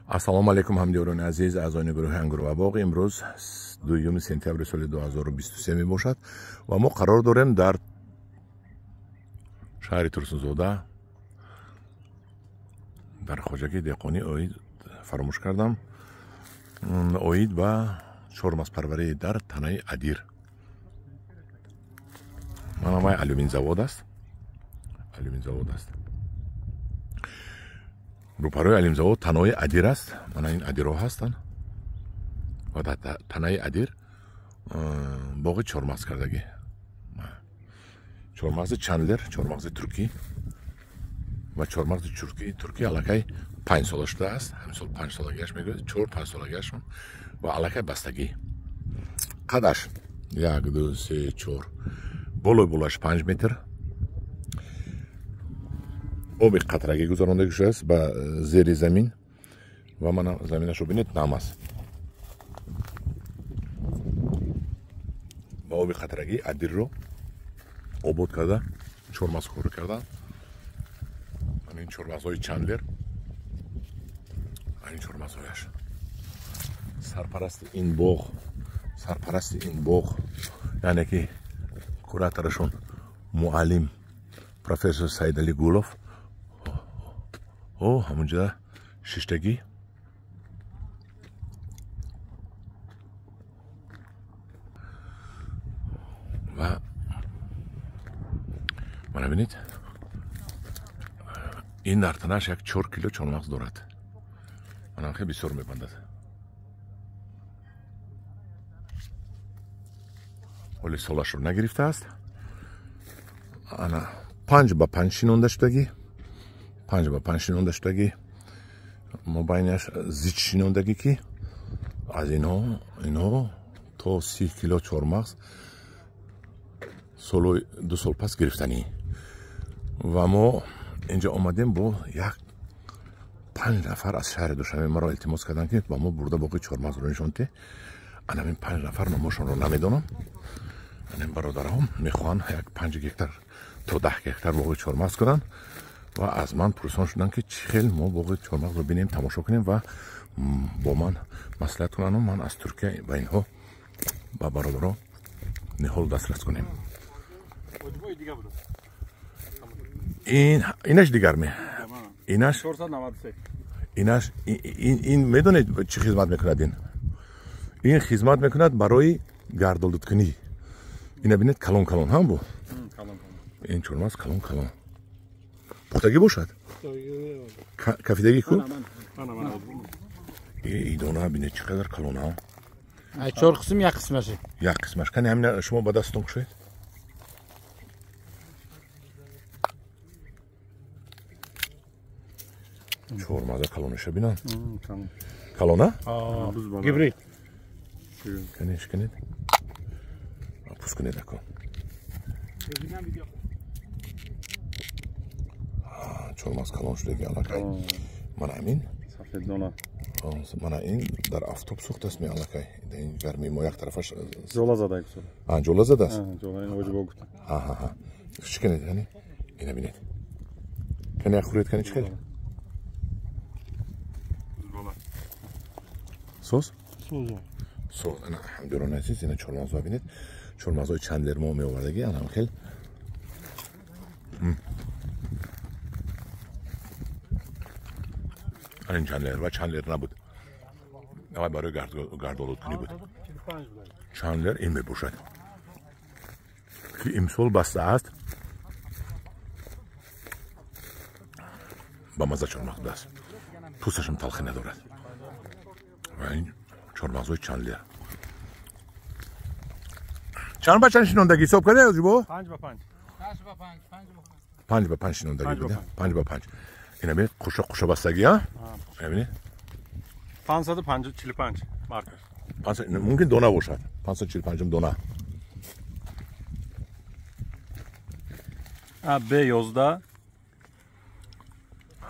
Ассалому алайкум ҳамдиёрони азиз, аъзони гурӯҳи Ангур ва боғ. Имрӯз 2 сентябри соли 2023 мебошад ва мо қарор дорем дар шаҳри Турсунзода, дар хоҷагии деҳқонӣ оид, фаромӯш кардам, оид ба чормағзпарварӣ дар танаи Адир. Манам вай алюминзавод аст. Алюминзавод аст. Рӯпарои алюминзавод танаи Адир аст. Мана ин адирҳо ҳастанд ва дар танаи Адир боғи чормағз кардагӣ. Чормағзи Чандлер, чормағзи туркӣ ва чормағзи туркӣ аллакай 5 сола шудааст. Ҳамин сол 5 солагиаш мегӯяд, 4-5 солагиашон ва аллакай бастагӣ. Қадаш 1, 2, 3, 4, болои болоаш 5 метр. Оби қатрагӣ гузаронда шудааст ба зери замин ва мана заминашро бинед, нам аст. Ба оби қатрагӣ адирро обод карда, чормағз корӣ кардан. Ин чормағзҳои Чандлер, ин чормағзҳояш. Сарпарасти ин боғ, сарпарасти ин боғ, яъне ки кураторашон муаллим профессор Саидали Гулов. О, ҳамунҷа шиштагӣ. Ва мана бинед, ин дар танаш як 4 кило чормағз дорад. Манам хеле бисёр мебандад. Ҳоли солашро нагирифтааст. Ана 5 ба 5 шинонда шудагӣ. 5 ба 5 шинонда шудагӣ. Мобайнаш зич шинондагӣ, ки аз инҳо то 30 кило чормағз солои 2 сол пас гирифтанӣ. Ва мо инҷо омадем бо як 5 нафар аз шаҳри Душанбе маро илтимос карданд, ки ба мо бурда боғи чормағзро нишон диҳ. Ана ин 5 нафар номошонро намедонам. Ана ин бародарҳо мехоҳанд як 5 гектар то 10 гектар боғи чормағз кунанд ва аз ман пурсон шуданд, ки чӣ хел мо боғи чормағзро бинем, тамошо кунем ва бо ман маслиҳат кунанд. Ман аз Туркия ба инҳо, ба бародаро ниҳол дастрас кунем. Инаш дигар ме? Инаш 493. Инаш ин медонед чӣ хизмат мекунад ин? Ин хизмат мекунад барои гардолудкунӣ. Ина бинед, калон калон ҳам бу? Ин чормағз калон калон. Пухтагӣ бошад? Кафидагӣ ку? Идона бинед чӣ қадар калон ҳам. 4 қисм, як қисмаш. Як қисмаш. Кани ҳамина шумо ба дасттон кушоед? Чормағза калонаша бинам. Калона? Гибрид. Кани шиканед? Пус кунед ако. Чормағз калон шудаги аллакай. Мана ҳамин. Сафеддона. Мана ин дар афтоб сӯхтааст ме аллакай. Ин гармии мо як тарафаш ҷола зада. Ҷола задааст? Ҷола, ин оҷибо гуфта. Ҳа. Шиканед, кани? Ина бинед. Кани як хӯред, кани чӣ хел? Соз? Соз. Соз. Ана ҳамдиёрони азиз, ина чормағзҳо бинед. Чормағзҳои Чандлер мо меовардагӣ, ана ҳам хел. Ин Чандлер ва Чандлер набуд. Авай барои гардолудкунӣ буд. Чандлер ин мебошад, ки имсол бастааст. Ба мазза чормағз будааст. Пӯсташам талхӣ надорад. Ва ин чормағзҳои Чандлер. Чанд ба чанд шинондагӣ ҳисоб кардед оҷибо? 5 ба 5. 5 ба 5 шинондагӣ буда. 5 ба 5. Ина бинед, қуша қуша бастагӣ, а? Ина бинед. 545 маркаш. Мумкин дона бошад. 545 дона. А Б11.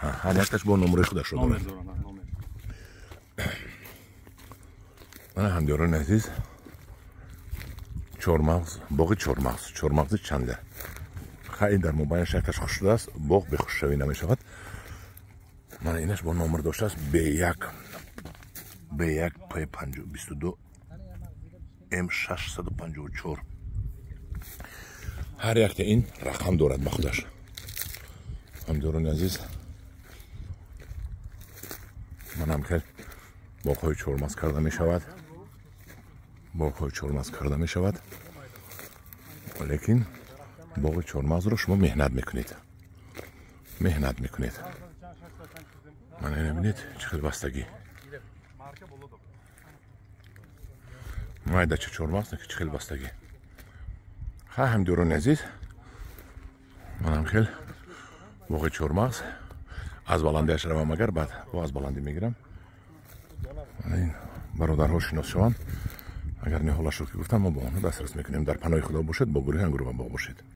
Ҳар якташ бо номери худашро дорад. Мана ҳамдиёрони азиз, чормағз, боғи чормағз, чормағзи Чандлер. Хай дар мобайнаш якташ хуш шудааст, боғ бехушшавӣ намешавад. Мана инаш бо номер доштааст Б1. Б1 П22 М654. Ҳар якта ин рақам дорад ба худаш. Ҳамдиёрони азиз, манам хел боғҳои чормағз карда мешавад, боғҳои чормағз карда мешавад, лекин боғи чормағзро шумо меҳнат мекунед, меҳнат мекунед. Мана ина бинед, чӣ хел бастагӣ, майдача чормағз, чӣ хел бастагӣ. Ха, ҳамдиёрони азиз, манам хел боғи чормағз. Аз баландиаш равам, агар баъд бо аз баландӣ мегирам, ин бародарҳо шинос шаванд. Агар ниҳолашро ки гуфтам, мо бо онҳо дастрас мекунем. Дар паноҳи Худо бошед, бо гурӯҳи Ангур ва боғ бошед.